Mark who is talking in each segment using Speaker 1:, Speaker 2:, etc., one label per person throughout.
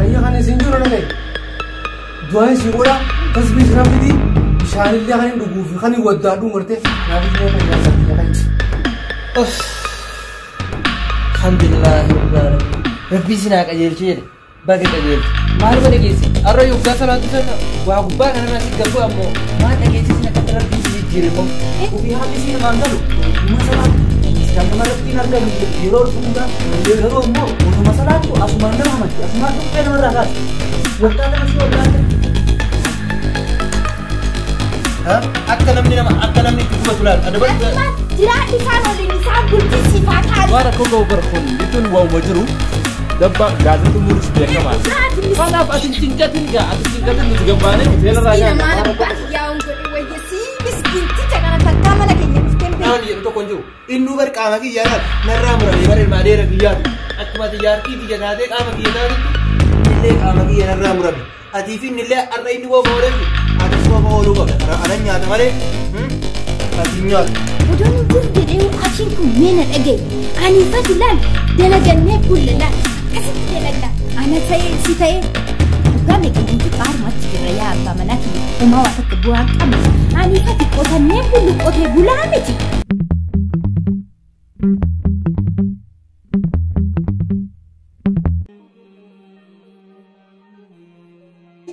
Speaker 1: Ayya kan isin jiru na gahe. Du'aan si godha tasbii si rafiti bishaanillee kan hin dhuguu fi kan hin waddaadhuu marte naafis mee kan jaarsa kiyya kan.
Speaker 2: Alhamdulillah rabbil alamin. Rabbi sinaa qajeelche jedhe. Baga qajeelche. Maal ba dhageessi? Har'a yoggaa salaatu sana waa gubbaa kanarraa si gabbu ammoo maal dhageessi sin akkatti rabbiin si jijjiire immoo. Ofii haalli si namaan galu dhuma salaatu. Kan nama rabbiin argamu yeroo dhufu hundaa garuu immoo utuma salaatu asumaan nama hamatti asumaan dhuffee namarraa kaasa. Waggaa lama si waggaa Akka namni nama akka namni itti gubatu laal. Adaba
Speaker 3: Jiraadhi isaan waliin isaan bultii siifaa taate.
Speaker 4: Waan akka ga'u bara kun jechuun waanuma jiru dabba gaazexaa muris beekamaadha. Kanaaf ati hin cinqatin gaa ati hin cinqatin nuti gabbaanee hoteela irraa
Speaker 3: Miskiina
Speaker 4: nyaanna.
Speaker 3: maal abbaa kiyyaa on godhe wayya sii miskiinticha kana takkaa mana keenya dhuftee hin beektu.
Speaker 2: Naan jedhu tokko hin jiru. Innuu bar qaama kiyyaa laal narraa muramee bar ilmaa dheera kiyyaatu. Akkuma ati jaartii tiyya taatee qaama kiyya taatetti innillee qaama kiyya narraa murame. Atii fi innillee har'a inni qofa ooletti atis qofa ooluu qabda. Anan nyaata malee ati hin nyaatu.
Speaker 3: Odoon hin jiru jedhee achiin kun mee na dhagaye. Ani fati laal dalagannee bulle laal akkasitti dalagna. Ana ta'ee si ta'ee dhugaa meeqa guutuu qaarumatti jirra yaa abbaa manaa kiyya homaa waa takka bu'aa hin qabne. Ani fati qotannee bullu qotee bulaa miti.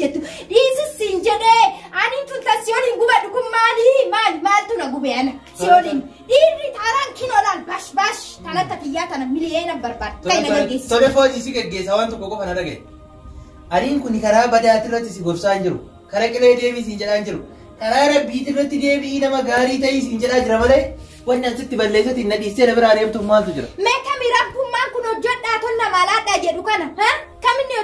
Speaker 3: Jettu dhiisis siin jedhee ani tun tas si waliin gubadhu kun maali maali maaltu na gube ana si waliin dhiirri taaraan kinoo laal bash bash tanatti kiyyaa tana miliyeena barbaada ta'e na gaggeessi.
Speaker 2: Tole foojii si gaggeessa waan tokko qofa na dhagaye. Aniin kun karaa badaati irratti si gorsaa hin jiru. Karaa qilee deemii siin jedhaa hin jiru. Karaa rabbiiti irratti deebi'ii nama gaarii ta'ii siin jedhaa jira malee wanni an sitti balleessuutiin na dhiistee na biraa deemtuuf maaltu jira?
Speaker 3: Mee kami rabbummaan kun hojjedhaa tonna maalaadhaa jedhu kana ha? Kaminni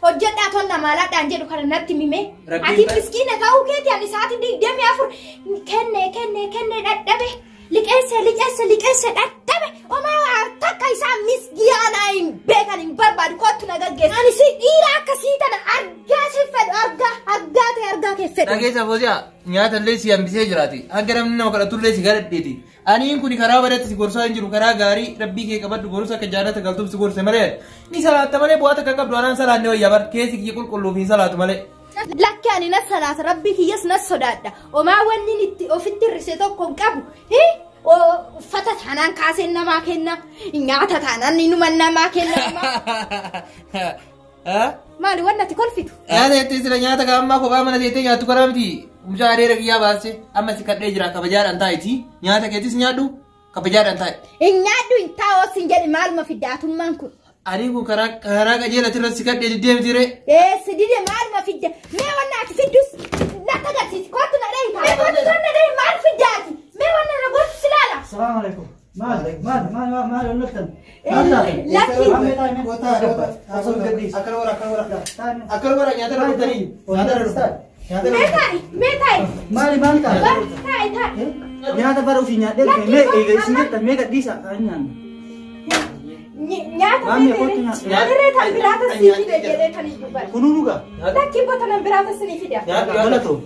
Speaker 3: hojjedhaa tonna maalaadhaan jedhu kana natti mime?
Speaker 2: Rabbiin
Speaker 3: Ati miskiina ta'uu keeti ani sa'aatii 24 kenne kenne kenne dhadhabe liqeesse liqeesse liqeesse dhadhabe omaa waa takka isaa miskiyaanaa hin beekan hin barbaadu kottu na gaggeessu. Ani si dhiira akkasii tana argaa si fedhu argaa argaa ta'e argaa kee fedhu.
Speaker 2: Dhageessa Fooziyaa nyaata illee si hambisee jiraati. Hanga namni nama kadhatu illee si gadhadheeti. Aniin kun karaa badatti si gorsaa hin jiru karaa gaarii rabbii kee qabadhu gorsa akka jaalata galtuuf si gorse malee. Ni salaatta malee bu'aa takka qabdu anaan salaanne wayyaa bar keessi kiyya qulqulluuf hin salaatu malee.
Speaker 3: Lakki ani na salaata rabbii kiyyas na sodaadha. Omaa wanni itti ofitti hir'ise tokko hin qabu. Hi? Uffata taanaan kaaseen namaa kenna. Nyaata taanaan inuma namaa kenna. Maali wanni ati kolfitu?
Speaker 2: Nyaata jettee sila nyaata ka ammaa kophaa mana teettee nyaattu karaa miti. Mucaa adeera kiyyaa baasee amma si kadhee jira kabajaadhaan taa'itii. Nyaata keetis nyaadhu kabajaadhaan taa'i.
Speaker 3: Hin nyaadhu hin taa'oo sin jedhi maaluma fiddaatummaan kun.
Speaker 2: Ani kun karaa karaa qajeelati irratti si kadhee diddee miti ree.
Speaker 3: Ee si dide maaluma fidda. Mee wanna ati fiddus natti agarsiisi kottu na dhahi. Mee kottu na dhahi maal fiddaati? Mee wanna na gorsu si laala.
Speaker 5: Salaam alaikum. Maal maal maal maal loltan?
Speaker 3: Lakki.
Speaker 2: Akkana wara akkana wara. Akkana wara nyaata irra dhuftanii. Nyaata irra dhuftan. Nyaata irra
Speaker 3: Mee taa'i mee taa'i.
Speaker 5: Maali maal ta'a?
Speaker 3: Bar taa'i taa'i.
Speaker 5: Nyaata bara ofii nyaadhee dhufe mee eega isin jettan mee gadhiisa kan nyaannu.
Speaker 3: Nyaata
Speaker 5: Maammi
Speaker 3: feetee
Speaker 5: kottu nyaata.
Speaker 3: Irree tan biraata sii fide jedhee kan iyyuu bara.
Speaker 5: Kunuu dhugaa?
Speaker 3: Lakki bota nan biraata sinii fida.
Speaker 5: Galatoo.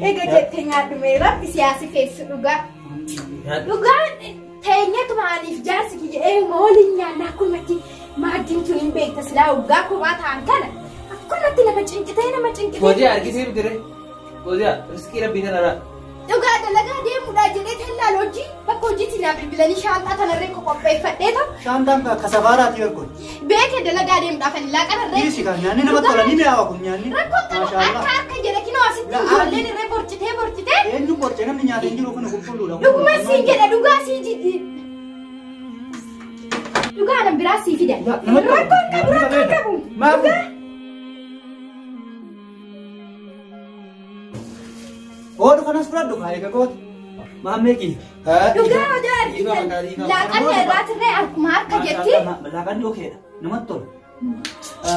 Speaker 3: Eega jettee nyaadhu mee rabbi siyaasi feessu dhugaa. Dhugaan teenyatuma aniif jaarsi kiyya eeyuma waliin nyaanna akkumatti maaddiin tun hin beekta silaa waggaa kophaa ta'an kana akkumatti nama cinqitee nama cinqitee.
Speaker 2: Fooziyaa argisee miti ree. Fooziyaa riskii rabbii tana irraa.
Speaker 3: Dhugaa dalagaa deemuudhaa jedhee tallaal hojii bakka hojiitti naa bilbilanii shaanxaa tanarree qopheeffadhee ta'u
Speaker 5: Shaantaan kasafaaraati beekun.
Speaker 3: beeke dalagaa deemuudhaaf ani laaqanarree.
Speaker 5: Dhiisi kan nyaanni namatti tola ni mi'aawa kun nyaanni.
Speaker 3: Rakkoon qabu
Speaker 5: Maashaallah.
Speaker 3: harka harka jedhe kinoo asitti
Speaker 5: La'aan.
Speaker 3: ijoolleen irree borcitee borcitee.
Speaker 5: Eenyu borce namni nyaata hin jiru kun qulqulluudha.
Speaker 3: Dhuguma siin jedha dhugaa sii jiddi. Dhugaa nan biraa sii fida. Rakkoon qabu rakkoon qabu.
Speaker 5: Maaf?
Speaker 3: Dhugaa.
Speaker 5: Oodhu kanas fudhadhu kaa eega goota. Maammee kiyya.
Speaker 3: Dhugaa odoo argitan laaqanni irraatirree harkuma harka jetti.
Speaker 5: Laaqanni okeedha. Namatti tola.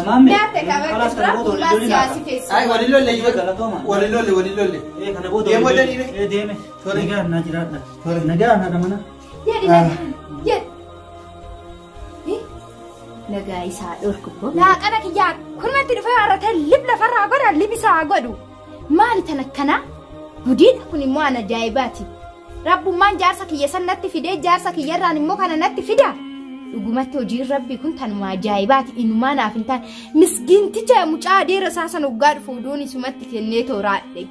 Speaker 5: Maammee.
Speaker 3: Nyaata qaba
Speaker 5: Kalaas kana booda
Speaker 3: rabbumaa
Speaker 5: waliin
Speaker 3: siyaasi
Speaker 5: lolle.
Speaker 3: feessu.
Speaker 2: Ay walin lolle
Speaker 5: Galatooma.
Speaker 2: walin lolle walin lolle.
Speaker 5: Ee kana booda
Speaker 2: Deemuu
Speaker 5: waliin
Speaker 2: dandeenye?
Speaker 5: lolle. Ee deeme.
Speaker 2: Tole.
Speaker 5: Nagaan naa jiraadha.
Speaker 2: Tole.
Speaker 5: Nagaan haadha mana.
Speaker 3: Jedhi nagaa jedhi. Nagaa isaa dhorku. Laaqana kiyyaa kunumatti dhufee har'atee lib lafarraa godha lib isaa godhu. Maali tan akkanaa? Gudiidha kun immoo an ajaa'ibaati. Rabbummaan jaarsa kiyya san natti fidee jaarsa kiyyarraan immoo kana natti fida. Dhugumatti hojiin rabbii kun tanuma ajaa'ibaati. Inumaa naaf hin taane. Miskiinticha mucaa adeera isaa sana hoggaa dhufu oduun isumatti kennee tooraadhe.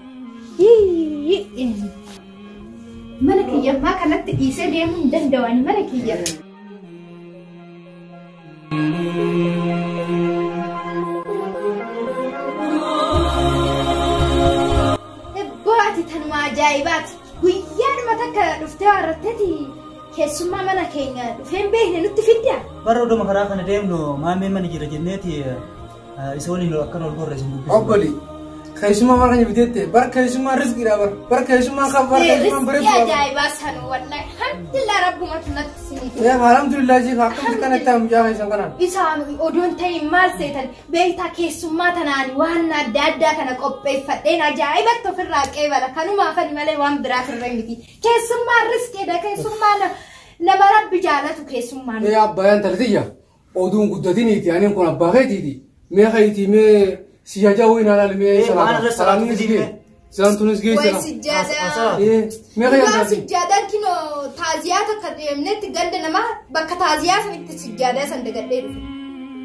Speaker 3: Mana kiyyammaa kanatti dhiisee deemuu hin danda'u ani mana kiyya. Ebboo ati tanuma ajaa'ibaati. Guyyaadhuma takka dhuftee waarratteeti keessummaa mana keenya dhufee hin beekne nutti fiddaa.
Speaker 5: Bara oduma karaa kana deemnu maammeen mana jira jenneeti isa waliin akkan ol gorre isin dubbisu.
Speaker 1: Obboli. Keessummaa mana keenya biteette bar keessummaa riskiidha bar. Bar keessummaa kan bar keessummaa
Speaker 3: Riskii
Speaker 1: bareedu.
Speaker 3: ajaa'ibaa sanuu wallahi. Alhamdulillah rabbumatu natti isiniif.
Speaker 1: Alhamdulillah jiif akkamitti kana itti mucaa keessan kanaan.
Speaker 3: Isaan odoon ta'in maal seetan beektaa keessummaa tanaan waan adda addaa kana qopheeffadheen ajaa'ibatti ofirraa qeebala kanumaafani malee waan biraaf irra miti. Keessummaan riskiidha keessummaan nama rabbi jaalatu keessummaan.
Speaker 1: Mee abbaayaan taltiyya oduun guddatiniiti ani kun abbaa keetiiti. Mee keetii mee si jajaa wayii naan mee
Speaker 5: waan irra salaatu
Speaker 1: salaatunis
Speaker 5: fidii
Speaker 1: gee. Salaatunis gee
Speaker 3: Way
Speaker 1: sala.
Speaker 3: sijjaadaa.
Speaker 1: Mee
Speaker 3: Dhugaa
Speaker 1: keetii
Speaker 3: sijjaadaan kinoo taaziyaa takka deemnetti ganda namaa bakka taaziyaa sanitti sijjaadaa san dagadhee dhufe.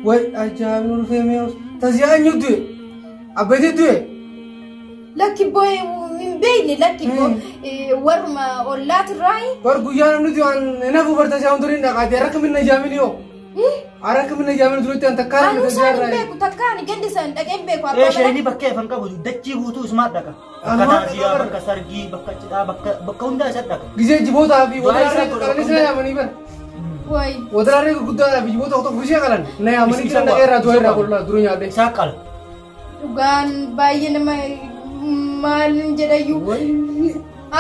Speaker 1: Way ajaa'ibni dhufee mee taziyaa eenyu du'e? Abbeetii du'e?
Speaker 3: Lakki boo'ee hin beekne lakki boo warruma ollaatirraayi.
Speaker 1: Bar guyyaa namni du'e an nafu bar taziyaa hunduu hin dhaqaate harka minna jaamini yoo. Harka minna jaamini duratti an takkaa
Speaker 3: Anuu isaan hin beeku takka ani ganda san dhaqee hin beeku abbaa mana.
Speaker 5: Sheeyni bakka efan qabu dachii guutuu isumaat dhaqa. Bakka
Speaker 1: Anumaa
Speaker 5: taaziyaa,
Speaker 1: dhaqa
Speaker 5: bakka sargii, bakka cidhaa, bakka hundaa isa dhaqa.
Speaker 1: Gisee jibootaa fi
Speaker 5: Du'aa isaa
Speaker 1: wadaarree
Speaker 5: godha.
Speaker 1: qalanii sana yaamanii bar.
Speaker 3: Way.
Speaker 1: Wadaarree gurguddaadhaa fi jiboota tokko tokko ishee qalan na yaamanii jiran dhaqee irraa du'a irraa godhaa dura nyaadhe.
Speaker 5: Isaa qala.
Speaker 3: Dhugaan baay'ee nama maal jedhayyuu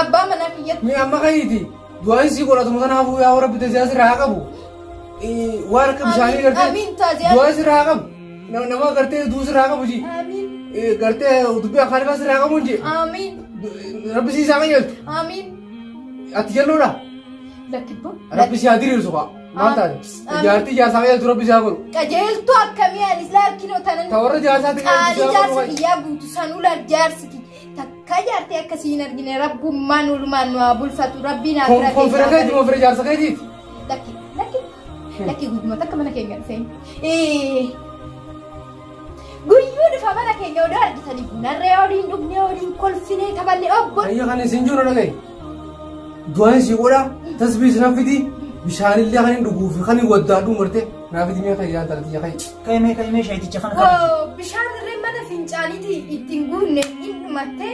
Speaker 3: abbaa manaa kiyyatti.
Speaker 1: Mee amma kayiiti du'aan sii godhatuma kanaafuu yaa rabbi taziyaa sirraa haa qabu. Waan akka bishaanii gartee
Speaker 3: Amiin taaziyaa.
Speaker 1: du'aan sirraa haa qabu. Nama gartee du'u sirraa haa qabu ji.
Speaker 3: Amiin.
Speaker 1: Gartee dubbii afaan sirraa haa qabu ji.
Speaker 3: Amiin.
Speaker 1: Rabbi sii isaa qajeelchu.
Speaker 3: Amiin.
Speaker 1: Ati jalloodha.
Speaker 3: Lakki boo.
Speaker 1: Rabbi si haa diriirsu kaa. Maal taate? Jaartii jaarsaa qajeelchu rabbi si haa godhu.
Speaker 3: Qajeeltuu akkamii anis laalkinoo tanan.
Speaker 1: Ta warra jaarsaatti
Speaker 3: Qaalii
Speaker 1: qajeelchu si haa
Speaker 3: jaarsa
Speaker 1: godhu.
Speaker 3: kiyyaa guutu sanuu laal jaarsi kiyya. Takka jaartee akkasii hin argine rabbummaan oolumaan nu haa bulfatu rabbiin haa bira
Speaker 1: Kun fira keeti moo fira jaarsa keetiiti?
Speaker 3: Lakki lakki lakki guyyuma takka mana keenya dhufeen. Guyyuu dhufa mana keenya odoo argitanii bunarree waliin dhugnee waliin kolfinee taphanne obbo.
Speaker 1: Ayya kan isin jiru dhagaye. Du'aan si godha tasbii si fidi bishaanillee kan hin dhuguu fi kan hin waddaadhu marte naaf fidi mee kayyaa taltiyya kayi.
Speaker 5: Kaimee kaimee sheeyticha kana kabaji.
Speaker 3: Bishaan irree mana fincaaniiti ittiin guunne hin dhumattee.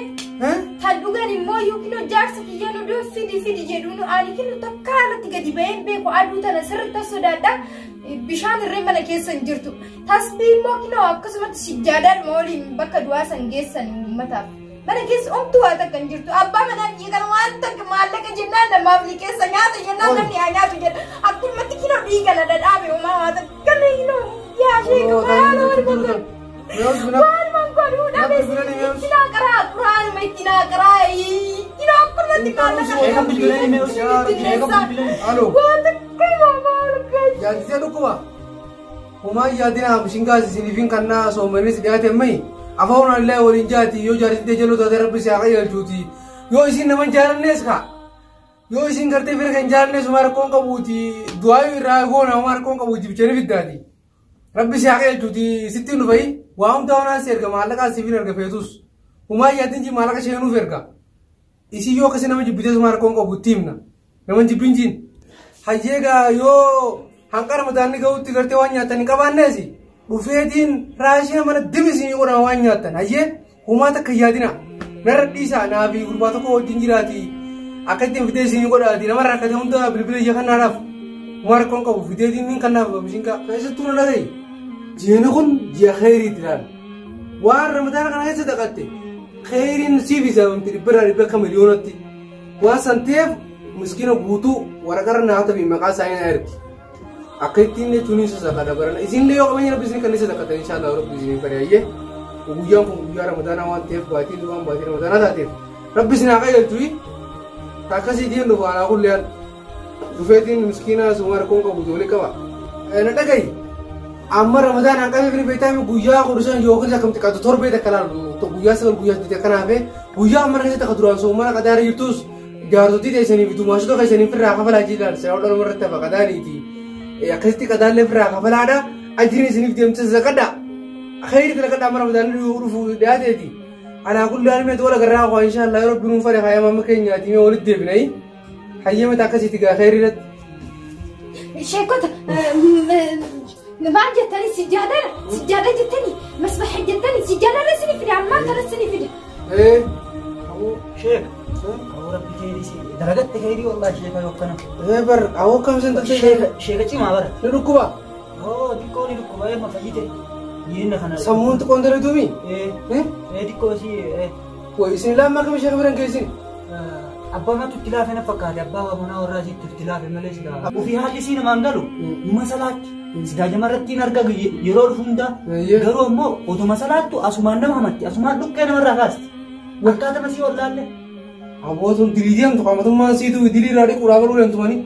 Speaker 3: Kan dhugan immoo yookiin jaarsa kiyya nu duu fidi fidi jedhuun ani kinu takka haalatti gadi baheen beeku aduu tana sirriitti sodaadha. Bishaan irree mana keessa hin jirtu. Tasbii immoo kinoo akkasumatti sijjaadaadhuma waliin bakka du'aa san geessan uummataaf. Mana keessa omtuu waa takka hin jirtu. Abbaa manaa kiyya kana waan takka maallaqa jennaan namaaf liqeessa nyaata jennaan namni haa nyaatu jedha. Akkumatti kinoo dhiiga na dhadhaabe homaa waa takka kana kinoo yaa sheeka maal waan godhu. Waan godhuu dhabe itti naa qaraa quraanuma itti naa qaraa kinoo akkumatti maallaqa
Speaker 5: Sheeka bilbilanii mee sheeka bilbilanii.
Speaker 1: Alo.
Speaker 3: Waan takka maal godhu.
Speaker 1: Jaartitee dhukkuba. Homaa yaadina bishingaas isiniifin kannaa soomanis dhiyaate ammayi. Afaan illee waliin jaati yoo jaartitee jaloo taate rabbi si haa qajeelchuuti. Yoo isin nama hin jaalannees kaa. Yoo isin gartee fira kan jaalannees homaa rakkoon qabuuti. Du'aa irraa goona homaa rakkoon qabuuti bichanii fiddaati. Rabbi si haa qajeelchuuti sittiin dhufayi. Waa hundaa onaan si erga maallaqaa siifin erga feetus. Homaa yaadin ji maallaqa isheenuuf erga. Isin yoo akkasii nama jibbitees homaa rakkoon qabu itti himna. Nama hin jibbin jiin. Hayyeegaa yoo hanqa ramadaanni gahuutti gartee waan nyaatan hin qabaannees dhufeetiin raashina mana dibisinii godhama waan nyaattan hayyee homaa takka hin yaadina narra dhiisaa naa fi gurbaa tokko wajjin jiraati akka ittiin fidee isinii godhaati nama rakkate hunda bilbila ija kannaadhaaf homaa rakkoon qabu fideetiin min kannaaf bishinkaa keessattuu na dhagaye jiini kun ji'a kheyriiti laal waan ramadaana kana keessa dhaqatte kheyriin siif isaamti dhibbarraa dhibba akka miliyoonatti waan san ta'eef miskiina guutuu waraqarra naa tafi maqaa isaanii na ergi. Akka ittiin jechuun isa sadaqata barana isinillee yoo qabeenya rabbi isin kan isa sadaqatan inshaallah rabbi isin fari'ayyee guyyaan kun guyyaa ramadaanaa waan ta'eef baatiin waan baatii ramadaanaa taateef rabbi isin haa qajeelchu akkasii diin dhufu alaa kulliyaan dhufeetiin miskiina suma rakkoon qabu ijoollee qaba. Na dhagayi amma ramadaan hanqamee fi beektaa guyyaa 15 yookiin akkam xiqqaatu torbee takka laalu guyyaa 9 guyyaa 8 akkana hafee guyyaa amma keessatti akka duraan soomana qadaara jirtus jaarsotii teessanii fi dumaashota keessanii firraa kafalaa jiran seera dhaluma irratti hafa qadaaniiti. Akkasitti qadaallee firaa kafalaadha. Ajriin isiniif deemtisa zakadha. Khayri dalakadha amma Ramadaan dhufu dhiyaateeti. Alaa kulli haal mee tola garraa waa inshallah yoo rabbi nuun fedhe hayyama amma keenyaati mee walitti deebinai. Hayyama akkasitti gaa khayri irratti.
Speaker 3: Sheekota maal jettanii sijjaadara sijjaada jettanii masbaxa jettanii sijjaadara isinii fide ammaa kana isinii fide.
Speaker 1: Ee.
Speaker 5: Sheek. Awwa rabbi khayrii si dalagatte khayrii wallahi sheeka yokkana.
Speaker 1: Ee bar awwa kam sen tattee.
Speaker 5: Sheeka sheeka cimaa bara.
Speaker 1: Ni dhukkuba.
Speaker 5: Oo xiqqoo ni dhukkuba eema fayyite. Jireenya kana.
Speaker 1: Sammuun xiqqoon dalaguumi.
Speaker 5: Ee. Ee xiqqoo si ee.
Speaker 1: Way isin lamma kam sheeka biran keessin.
Speaker 5: Abbaa matu itti laafe na fakkaate abbaa manaa warraa isiitti itti laafe malee sidaa. Ofii haalli isii namaan galu numa salaatti. Sidaa jamarratti hin argamu yeroo dhufu hundaa. Garuu ammoo otuma salaattu asumaan nama hamatti asumaan dhukkee namarraa kaasti. Wakkaata masii wallaalle.
Speaker 1: Abbootun dilii deemtu qaamatummaan siitu dilii irraa dhiquudhaa galuu deemtumanii.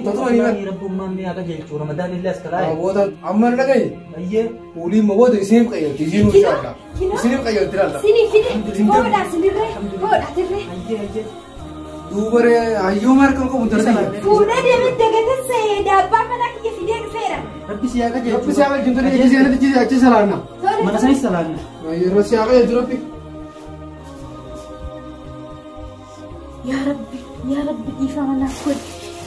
Speaker 5: Tatumanii bara. Rabbummaan mee akka jechuun Ramadaan illee as kalaa.
Speaker 1: Abboota amma na dhagaye.
Speaker 5: Ayyee.
Speaker 1: Fuulii immoo booda isiniif qayyarti isiinuu inshallah. Isiniif qayyarti laalla.
Speaker 3: Isinii fide hoodhaa isinirree hoodhaa tirree.
Speaker 5: Ayyee ayyee.
Speaker 1: Duubaree hayyuu maal kan qabu darbii.
Speaker 3: Fuudhee deemee dagatan sa'ee daabbaa mana kiyya fidee dhufeera.
Speaker 5: Rabbi si haa qajeelchu.
Speaker 1: Rabbi si haa qajeelchu tole achi achi achi salaanna.
Speaker 5: Mana sanis salaanna.
Speaker 1: Yeroo si haa qajeelchu rabbi.
Speaker 3: Yaa Rabbi yaa Rabbi dhiifama naaf godhi.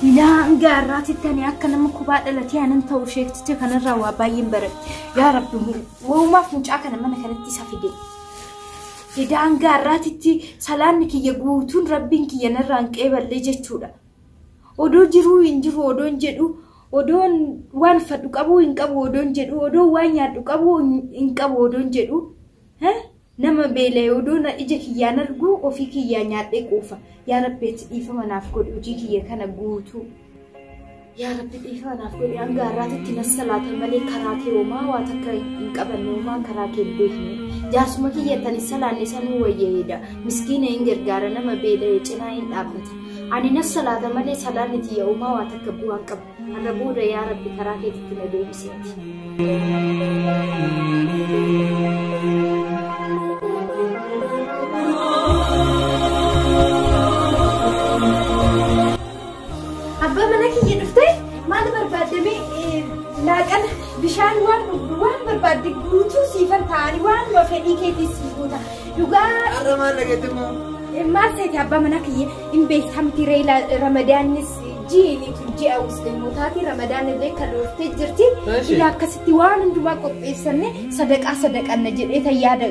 Speaker 3: Ilaa hanga har'aatitti ani akka nama kophaa dhalatee anan ta'u sheekticha kanarraa waa baay'een baradhe. Yaa Rabbi waumaaf mucaa kana mana kanatti isa fide. Edaa hanga har'aatitti salaanni kiyya guutuun rabbiin kiyya narraa hin qeeballee jechuudha. Odoo jiruu hin jiru odoon jedhu odoon waan uffadhu qabuu hin qabu odoon jedhu odoon waan nyaadhu qabuu hin qabu odoon jedhu. Nama beela'e odoo ija kiyyaan argu ofii kiyyaa nyaadhee quufa. Yaa Rabbi ati dhiifama naaf godhi hojii kiyya kana guutuu. Yaa Rabbi dhiifama naaf godhi hanga har'aatitti na salaata malee karaa kee homaa waa takka hin qabanne homaa karaa kee hin beekne. Jaarsuma kiyya tani salaanne sanuu wayyaa'eedha. Miskiina hin gargaara nama beela'e cinaa hin dhaabbata. Ani na salaata malee salaanni tiyya homaa waa takka bu'aa hin qabu. Har'a booda yaa Rabbi karaa keetitti na deebisi ati. Abbaa mana kiyya dhuftee maal barbaaddame laaqana bishaan waan waan barbaadde guutuu siifan ta'anii waan fedhii keetii siif guuta. Dhugaa.
Speaker 2: Har'a maal dhageette immoo?
Speaker 3: Maal seete abbaa mana kiyya hin beektaa miti reela Ramadaannis jiini tun ji'a musliimotaati Ramadaan illee kan dhooftee jirti. Ila akkasitti waan hundumaa qopheessanne sadaqaa sadaqanna jedhee tan yaada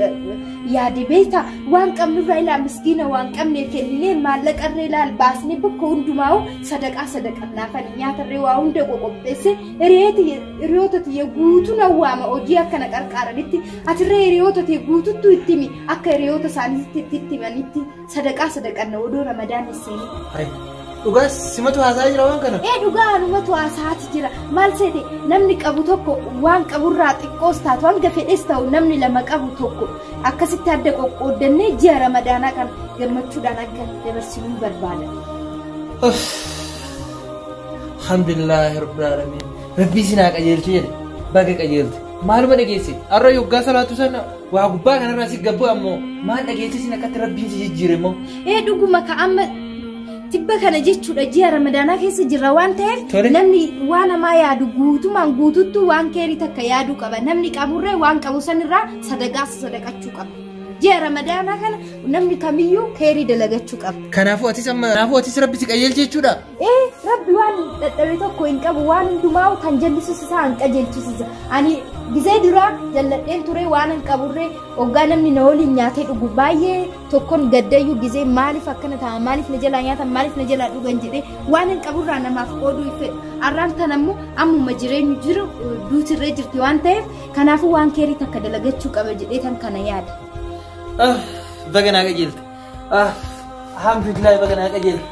Speaker 3: yaade beektaa waan qabnurraa ilaa miskiina waan qabneef kenninee maallaqarree ilaal baasnee bakka hundumaa sadaqaa sadaqannaafani nyaatarree waa hunda qopheesse hiriyoota tiyya guutuu na waama hojii akkana qarqaaranitti atirree hiriyoota tiyya guututtu itti himi akka hiriyoota isaaniitti itti himanitti sadaqaa sadaqanna odoo Ramadaan hin seenin.
Speaker 2: Dhugaas simatu haasaa jira waan kana?
Speaker 3: Ee dhugaa anumatu haasaati jira. Maal seete namni qabu tokko waan qaburraa xiqqoos taatu hanga fedhes ta'u namni lama qabu tokko akkasitti adda qoqqooddannee ji'a Ramadaanaa kana gammachuudhaan akka dabarsinuu barbaada.
Speaker 2: Alhamdulillahi rabbil alamin. Rabbi isin haa qajeelchu jedhe baga qajeelte. Maaluma dhageesse har'a yoggaa salaatu sana waa gubbaa kanarraa si gabbu ammoo maal dhageesse isin akkatti rabbiin si jijjiire immoo.
Speaker 3: Ee dhuguma ka amma tibba kana jechuudha ji'a Ramadaanaa keessa jirra waan ta'eef namni waan namaa yaadu guutumaan guututtu waan keerii takka yaaduu qaba. Namni qaburree waan qabu sanirraa sadaqaa sadaqachuu qaba. Ji'a Ramadaanaa kana namni kamiyyuu keerii dalagachuu qaba.
Speaker 2: Kanaafuu atis amma kanaafuu atis rabbi si qajeelche jechuudha.
Speaker 3: Ee rabbi waan dadhabe tokko hin qabu waan hundumaa kan jallisiisu hin qajeelchisiisa. Ani gizee duraa jalladheen ture waan hin qaburree hoggaa namni na waliin nyaatee dhugu baay'ee tokkoon gaddayyuu gizee maaliif akkana ta'a maaliif na jalaa nyaatan maaliif na jalaa dhugan jedhee waan hin qaburraa namaaf qooduu hin fedhu. Har'aan tan ammoo ammuma jireenyu jiru duutirree jirti waan ta'eef kanaafuu waan keerii takka dalagachuu qaba jedhee tan kana yaada.
Speaker 2: Baga naa qajeelte. Alhamdulillah baga naa qajeelte.